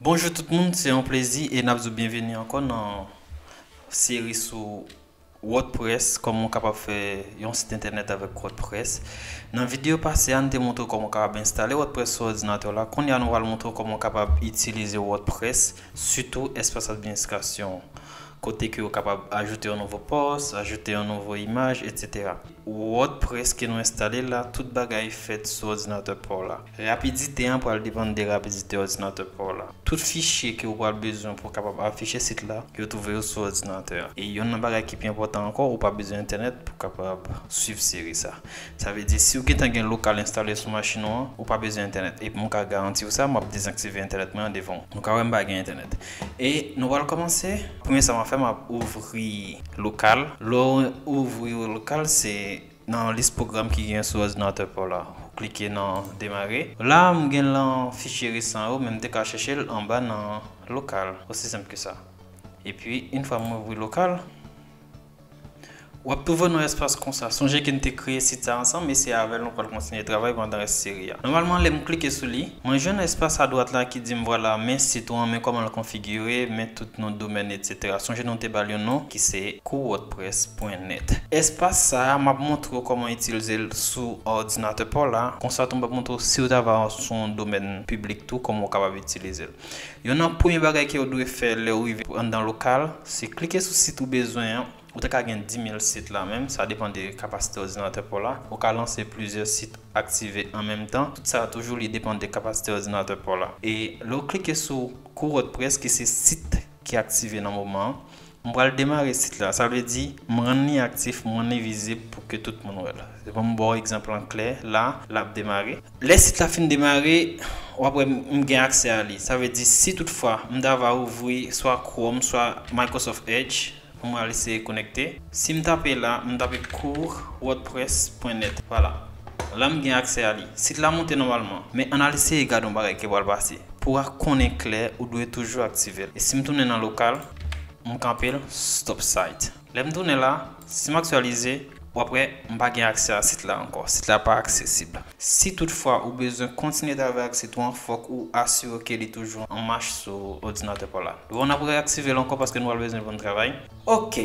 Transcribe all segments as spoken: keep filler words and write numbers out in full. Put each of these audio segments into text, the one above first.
Bonjou tout moun, se yon plezi e n ap di w byenveni ankò nan seri sou WordPress, kòman w kapab fè yon sit entènèt avèk WordPress. Nan videyo pase a, n te montre w kòman w kapab enstale WordPress sou òdinatè w la. Kounye a, nou pral montre w kòman w kapab itilize WordPress, sitou espas administrasyon, kote ke w kapab ajoute yon nouvo pòs, ajoute yon nouvo imaj, etsetera. WordPress ke nou enstale la, tout bagay fèt sou òdinatè pa w la. Rapidite an pral depann de rapidite òdinatè pa w la. Tout fichye ke w pral bezwen pou w kapab afiche sit la, yo twouve yo sou òdinatè a. E yonn nan bagay ki pi enpòtan ankò, ou pa bezwen entènèt pou w kapab swiv seri sa. Sa vle di, si w gentan gen lokal enstale sou machin ou an, ou pa bezwen entènèt. Epi mwen ka garanti w sa, m ap dezaktive entènèt mwen an devan w. Nou ka wè m pa gen entènèt. E nou pral kòmanse. Premye sa m ap fè, m ap ouvri lokal. Lè w ouvri lokal, se nan lis pwogram ki gen sou òdinatè pa w la. Ou klike nan demare. La, m gen lan fichye resan yo, men m te ka chèche l anba nan lokal. Osi senp ke sa. Epi, yon fwa m ouvri lokal, w ap twouve w nan espas konsa. Sonje ke n te kreye sit sa ansanm, e se avè l nou pral kontinye travay pandan rès seri a. Nòmalman, lè m klike sou li, mwen jwenn espas adwat la ki di m, vwala, men sit ou an, men kòman l konfigire, men tout non domèn, etsetera. Sonje nou te ba l yon non ki se cours wordpress pwen nèt. Espas sa a, m ap montre w kòman itilize l sou òdinatè pa w la. Konsa tou, m ap montre w si w ta va sou yon domèn piblik tou, kòman w kapab itilize l. Youn nan premye bagay ke w dwe fè lè w rive anndan lokal, se klike sou sit ou bezwen an. Ou te ka gen dis mil sit la menm, sa depann de kapasite òdinatè pa w la. Ou ka lanse plizyè sit aktive an menm tan. Tout sa toujou li depann de kapasite òdinatè pa w la. E lè w klike sou cours wordpress ki se sit ki aktive nan moman an, m pral demare sit la. Sa vle di, m rann li aktif, m rann li vizib pou ke tout moun wè l. Se pou m ba w egzanp an klè, la, l ap demare. Lè sit la fin demare, w ap wè m gen aksè a li. Sa vle di, si toutfwa m ta va ouvri swa Chrome, swa Microsoft Edge, pou mwen al eseye konekte. Si m tape la, m tape cours wordpress pwen nèt. Vwala. La, m gen aksè a li. Sit la monte nòmalman. Men ann al eseye gade yon bagay ki pral pase. Pou w konnen klè, ou dwe toujou aktive l. E si m tounen nan lokal, m kanpe l, stop site. Lè m tounen la, si m aktyalize, w ap wè m pa gen aksè a sit la ankò. Sit la pa aksesib. Si toutfwa ou bezwen kontinye travay ak sit ou an, fòk ou asire ke li toujou an mach sou òdinatè pa w la. Bon, n ap reaktive l ankò paske nou pral bezwen l pou n travay. Ok.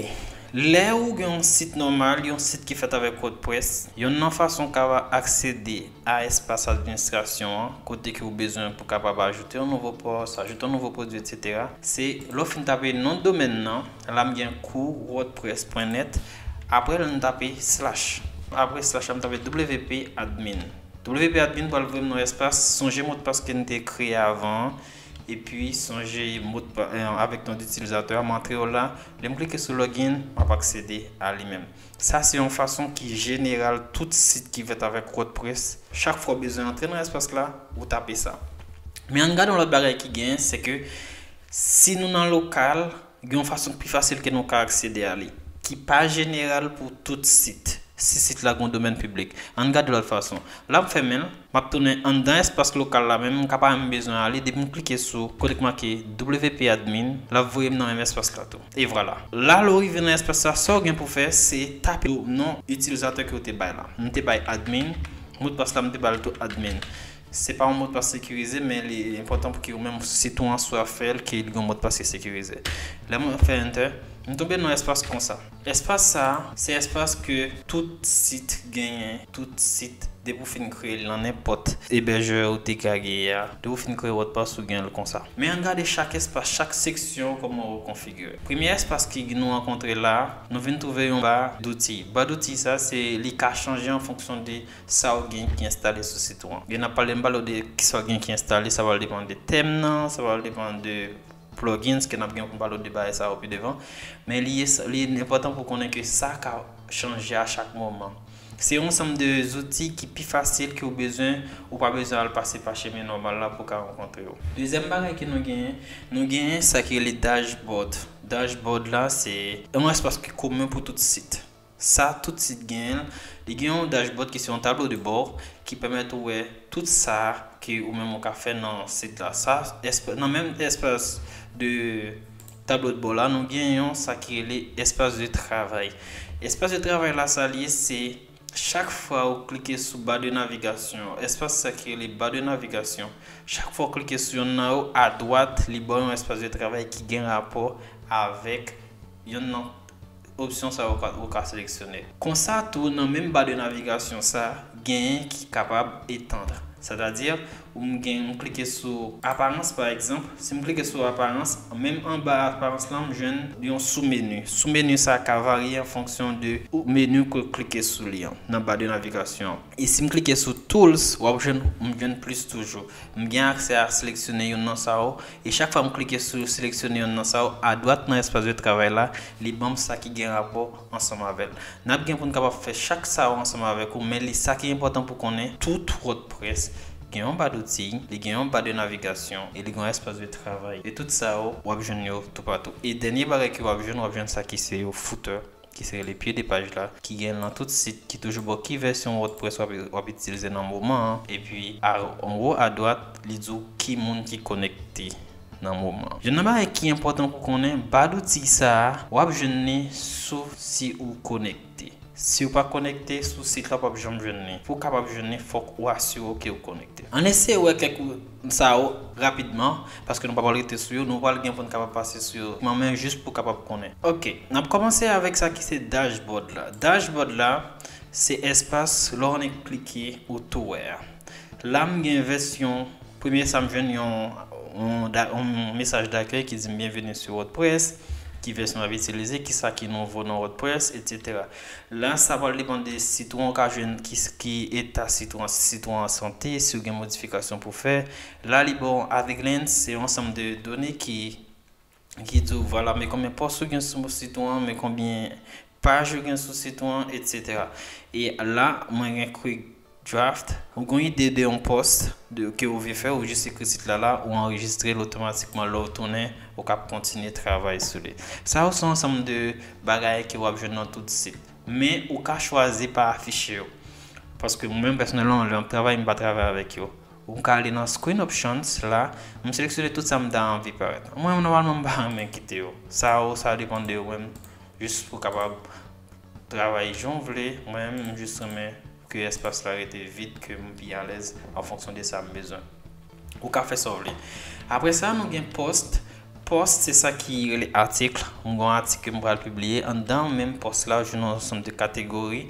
Lè ou gen yon sit nòmal, yon sit ki fèt avèk WordPress, yonn nan fason w ka aksede a espas administrasyon an, kote ke ou bezwen pou kapab ajoute yon nouvo pòs, ajoute yon nouvo pwodui, etsetera, se lè w fin tape non domèn nan, la m gen cours wordpress pwen nèt, apre l m tape slash. Apre slash la m tape W P admin. W P admin pral voye m nan espas, sonje modpas ke n te kreye avan an, epi sonje modpas, eh, avèk non itilizatè a, m antre yo la. Lè m klike sou login, m ap aksede a li menm. Sa se yon fason ki jeneral tout sit ki fèt avèk WordPress. Chak fwa w bezwen antre nan espas la, ou tape sa. Men ann gade yon lòt bagay ki genyen, se ke si nou nan lokal, gen yon fason ki pi fasil ke nou ka aksede a li, ki pa jeneral pou tout sit. Si sit la gen yon domèn piblik. Ann gade lòt fason. La m fèmen l, m ap tounen anndan espas lokal la menm, m ka pa menm bezwen ale, depi m klike sou kote k make W P admin, l ap voye m nan menm espas la tou. E vwala. La, lè w rive nan espas la, sa w gen pou fè, se tape non itilizatè ke w te bay la. M te bay admin, modpas la, m te ba l tou admin. Se pa yon modpas sekirize, men li enpòtan pou ke ou menm, sitou an swa fè l, ke li gen yon modpas ki sekirize. Lè mwen fè enter, m tonbe nan espas konsa. Espas sa a, se espas ke tout sit genyen, tout sit, depi w fin kreye l nan nenpòt ebèjè ou te ka genyen a, depi w fin kreye wòdpas ou gen l konsa. Men ann gade chak espas, chak seksyon, kòman yo konfigire. Premye espas ki nou rankontre la, nou vin twouve yon ba douti. Ba douti sa, se li ka chanje an fonksyon de sa w gen ki enstale sou sit ou an. Gen n ap pale, m pale w de kisa w gen ki enstale, sa pral depann de tèm nan, sa pral depann de plugins ke n ap gen pou n pale w de bagay sa yo pi devan. Men li, li enpòtan pou w konnen ke sa ka chanje a chak moman. Se yon ansanm de zouti ki pi fasil ke w bezwen, ou pa bezwen al pase pa chemen nòmal la pou w ka rankontre yo. Dezyèm bagay ke nou genyen, nou genyen sa ki rele dashboard. Dashboard la, se yon espas ki komen pou tout sit. Sa, tout sit genyen l. Li gen yon dashboard ki se yon tablo de bò ki pèmèt ou wè tout sa ke ou menm ou ka fè nan sit la. Sa, esp-, nan menm espas de tablo de bò la, nou gen yon sa ki rele espas de travay. Espas de travay la, sa li ye, se Chak fwa ou klike sou ba de navigasyon, espas sa ki rele ba de navigasyon, chak fwa ou klike sou yonn nan yo, adwat, li ba w yon espas de travay ki gen rapò avèk yonn nan opsyon sa yo ka, ou ka seleksyone. Konsa tou, nan menm ba de navigasyon sa, genyen ki kapab etandre. Sètadi, ou m gen, m klike sou aparans, pa egzanp. Si m klike sou aparans, menm anba aparans lan, m jwenn yon sou-meni. Sou-meni sa ka varye an fonksyon de meni ke w klike sou li an, nan ba de navigasyon an. E si m klike sou tools, w ap jwenn, m jwenn plis toujou. M gen aksè a seleksyone yonn nan sa yo. E chak fwa m klike sou seleksyone yonn nan sa yo, adwat nan espas de travay la, li ban m sa ki gen rapò ansanm avè l. N ap gen pou n kapab fè chak sa yo ansanm avèk ou, men li sa ki enpòtan pou konnen, tout WordPress gen yon ba douti, li gen yon ba de navigasyon, e li gen yon espas de travay. E tout sa yo, w ap jwenn yo toupatou. E dènye bagay ke w ap jwenn, w ap jwenn sa ki se yo footer, ki se rele pye de paj la, ki gen nan tout sit, ki toujou ba w ki vèsyon WordPress w ap, w ap itilize nan moman an. Epi, a, anwo adwat, li di w ki moun ki konekte nan moman an. Youn nan bagay ki enpòtan pou konnen, ba douti sa a, w ap jwenn li sou si ou konekte. Si w pa konekte sou sit la, w p ap janm jwenn li. Pou w kapab jwenn li, fòk ou asire w ke w konekte. Ann eseye wè kèk ou, sa yo rapidman, paske nou pa pral rete sou yo, nou pral gen pou n kapab pase sou yo, men jis pou w kapab konnen. Ok, n ap kòmanse avèk sa ki se dashboard la. Dashboard la, se espas, lè w annik klike, ou tou wè a. La, m gen vèsyon, premye sa m jwenn yon, yon, da- yon mesaj dakèy ki di m bienvenue sur WordPress, ki vèsyon w ap itilize, ki sa ki nouvo nan WordPress, etsetera. La, sa pral depann de sit ou an, ou ka jwenn ki, ki eta sit ou an, si sit ou an an sante, si w gen modifikasyon pou fè. La, li ba w added links, se yon ansanm de done ki, ki di w, vwala, men konbyen pòs ou gen sou sit ou an, men konbyen paj ou gen sou sit ou an, etsetera. E la, mwen gen quick draft. Ou gen yon ide de yon pòs de, ke ou vle fè, ou jis ekri sit la la, ou anrejistre l otomatikman. Lè w tounen, ou kab kontinye travay sou li. Sa yo se yon ansanm de bagay ke w ap jwenn nan tout sit. Men ou ka chwazi pa afiche yo. Paske mwen menm pèsonèlman, lè m ap travay, m pa travay avèk yo. Ou ka ale nan screen options la, m seleksyone tout sa m ta anvi parèt. Mwen, nòmalman, m pa renmen kite yo. Sa yo, sa depann de ou menm. Jis pou kapab travay jan w vle. Mwen menm, m jis renmen ke espas la rete vid, ke m pi alèz an fonksyon de sa m bezwen. Ou ka fè sa w vle. Apre sa, nou gen post. Post, se sa ki rele atik. M gen yon atik ke m pral pibliye. Anndan menm post la, ou jwenn yon ansanm de kategori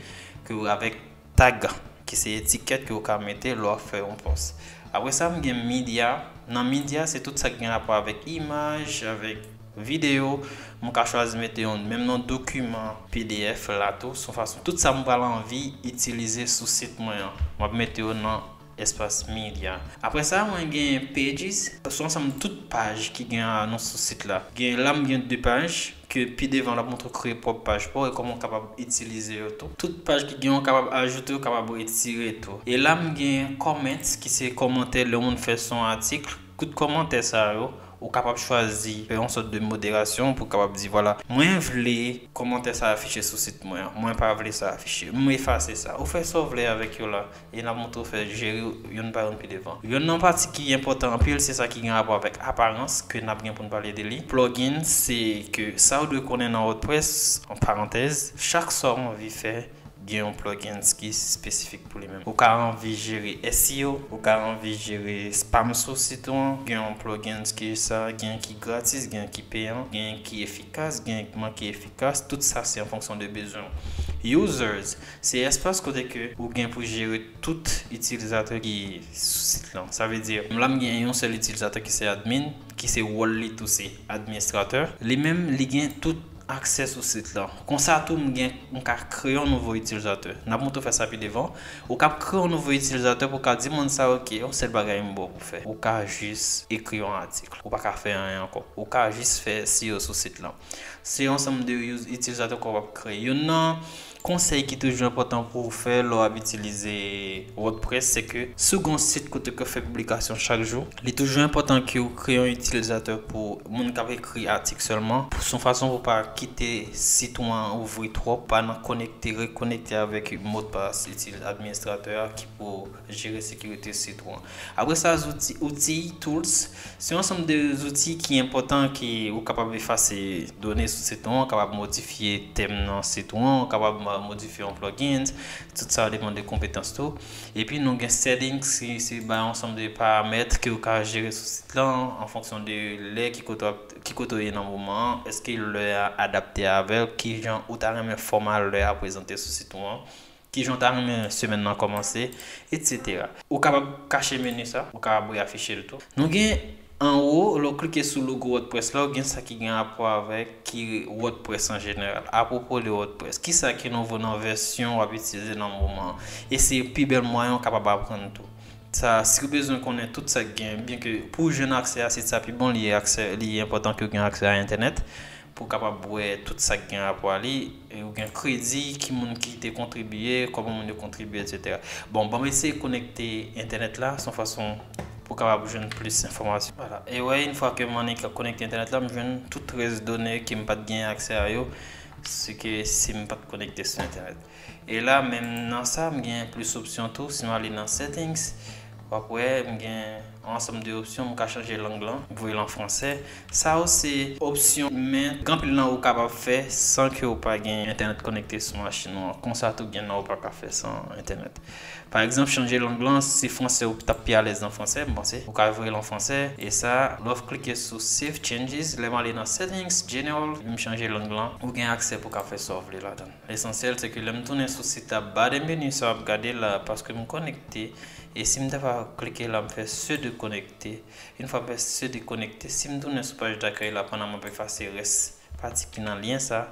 ke avèk tag, ki se etikèt ke ou ka mete lè w ap fè yon post. Apre sa, m gen media. Nan media, se tout sa ki gen rapò avèk imaj, avèk videyo. M ka chwazi mete yon, menm nan dokiman P D F la tou, se yon fason. Tout sa m pral anvi itilize sou sit mwen an, m ap mete yo nan espas media. Apre sa, mwen gen pages, se yon ansanm tout paj ki gen anons sou sit la. Gen, la, m gen de paj, ke pi devan l ap montre w kreye pwòp paj pa w e kòman w kapab itilize yo tou. Tout paj ki gen yo kapab ajoute, w kapab retire tou. E la m gen comments ki se kòmantè lè yon moun fè sou yon atik. Tout kòmantè sa yo, ou kapab chwazi fè yon sòt de moderasyon pou w kapab di, vwala, mwen vle kòmantè sa afiche sou sit mwen an, mwen pa vle sa afiche, m efase sa. Ou fè sa w vle avèk yo la. E n ap montre w fè jere youn pa youn pi devan. Youn nan pati ki enpòtan anpil, se sa ki gen rapò avèk aparans, ke n ap gen pou n pale de li. Plugin, se ke sa w dwe konnen nan WordPress, an parantèz, chak sa w anvi fè, gen yon plugins ki espesifik pou li menm. Ou ka anvi jere S E O, ou ka anvi jere spam sou sit ou an, gen yon plugins ki sa, gen ki gratis, gen ki peyan, gen ki efikas, gen ki manke efikas, tout sa se an fonksyon de bezwen w. Users, se espas kote ke ou gen pou jere tout itilizatè ki sou sit lan. Sa vle di, la m gen yon sèl itilizatè ki se admin, ki se wòl li tou se administratè. Li menm, li gen tout aksè sou sit lan. Konsa tou, m gen, m ka kreye yon nouvo itilizatè. N ap montre w fè sa pi devan. Ou kab kreye yon nouvo itilizatè pou w ka di moun sa, ok, yon sèl bagay m ba w pou fè. Ou ka jis ekri yon atik. Ou pa ka fè anyen ankò. Ou ka jis fè S E O sou sit lan. Se yon ansanm de use, itilizatè ke w ap kreye. Youn nan konsèy ki toujou enpòtan pou w fè lè w ap itilize WordPress, se ke si w gen yon sit kote ke w fè piblikasyon chak jou, li toujou enpòtan ke w kreye yon itilizatè pou moun k ap ekri atik sèlman. Pou, se yon fason pou w pa kite sit ou an ouvri twòp, pa nan konekte, rekonekte avèk modpas itil-, administratè a ki pou jere sekirite sit ou an. Apre sa, zouti, outil, tools, se yon ansanm de zouti ki enpòtan ke ou kapab efase done sou sit ou an, ou kapab modifye tèm nan sit ou an, ou kapab modifye yon plugins, tout sa yo depann de konpetans tou. Epi nou gen settings ki se bay yon ansanm de paramèt ke ou ka jere sou sit lan an fonksyon de lè ki kote w ap, ki kote w ye nan moman an, èske lè a adapte avè w, kijan ou ta renmen fòma lè a prezante sou sit ou an, kijan w ta renmen semèn nan kòmanse, etsetera. Ou kapab kache meni sa, ou kapab reafiche l tou. Nou gen anwo, lè w klike sou logo WordPress la, ou gen sa ki gen rapò avèk ki WordPress an jeneral. Apwopo de WordPress, kisa ki nouvo nan vèsyon w ap itilize nan moman an? E se pi bèl mwayen w kapab aprann tou. Sa, si w bezwen konnen tout sa k gen, byenke pou w jwenn aksè a, se sa pi bon, li aksè, li enpòtan ke w gen aksè a entènèt pou w kapab wè tout sa k gen rapò a li, e ou gen kredi, ki moun ki te kontribye, kòman moun yo kontribye, etsetera. Bon, ban m eseye konekte entènèt la, se yon fason pou w kapab jwenn plis enfòmasyon. Vwala. E wè, yon fwa ke m annik konekte entènèt la, m jwenn tout rès done ke m pa t gen aksè a yo, se ke si m pa t konekte sou entènèt. E la, menm nan sa, m gen plis opsyon tou. Si m ale nan settings, w ap wè m gen yon ansanm de opsyon, m ka chanje lang lan, voye l an fransè. Sa yo se opsyon, men gen anpil nan ou kapab fè san ke w pa gen entènèt konekte sou machin ou an. Konsa tou, gen nan ou pa ka fè san entènèt. Pa egzanp, chanje lang lan, se fransè, ou t ap pi alèz nan fransè, m panse. Ou ka voye l an fransè. E sa, lè w klike sou Save Changes, lè m ale nan Settings, General, m chanje lang lan, ou gen aksè pou w ka fè sa w vle ladan l. Lesansyèl, se ke lè m tounen sou sit la, ba de meni sa w ap gade la, paske m konekte, e si m ta va klike la, m fè se de konekte. Yon fwa m fè se de konekte, si m tounen sou paj dakèy la, pandan m ap efase rès pati ki nan lyen sa,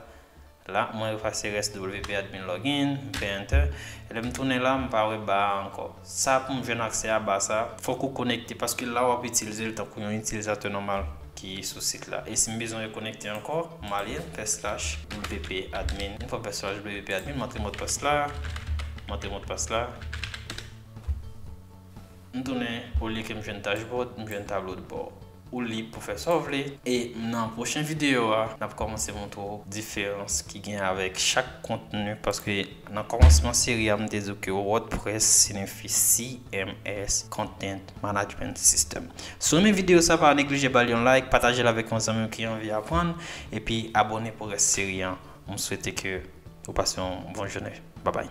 la, mwen efase rès W P admin login, m fè Enter, e lè m tounen la, m pa wè ba a ankò. Sa pou m jwenn aksè a ba sa, fòk ou konekte, paske la w ap itilize l tankou yon itilizatè nòmal ki sou sit la. E si m bezwen rekonekte ankò, m ale, m fè slash W P admin. Yon fwa m fè slash W P admin, m antre modpas la, m antre modpas la. M tounen, olye ke m jwenn dashboard, m jwenn tablo de bò. Ou lib pou fè sa w vle. E nan pwochen videyo a, n ap kòmanse montre w diferans ki gen avèk chak kontni, paske nan kòmansman seri a, m te di w ke WordPress siyifi C M S, Content Management System. Si w renmen videyo sa, pa neglije ba l yon like, pataje l avèk yon zanmi w ki anvi aprann, epi abòne pou rès seri a. M swete ke ou pase yon bon jounen. Babay.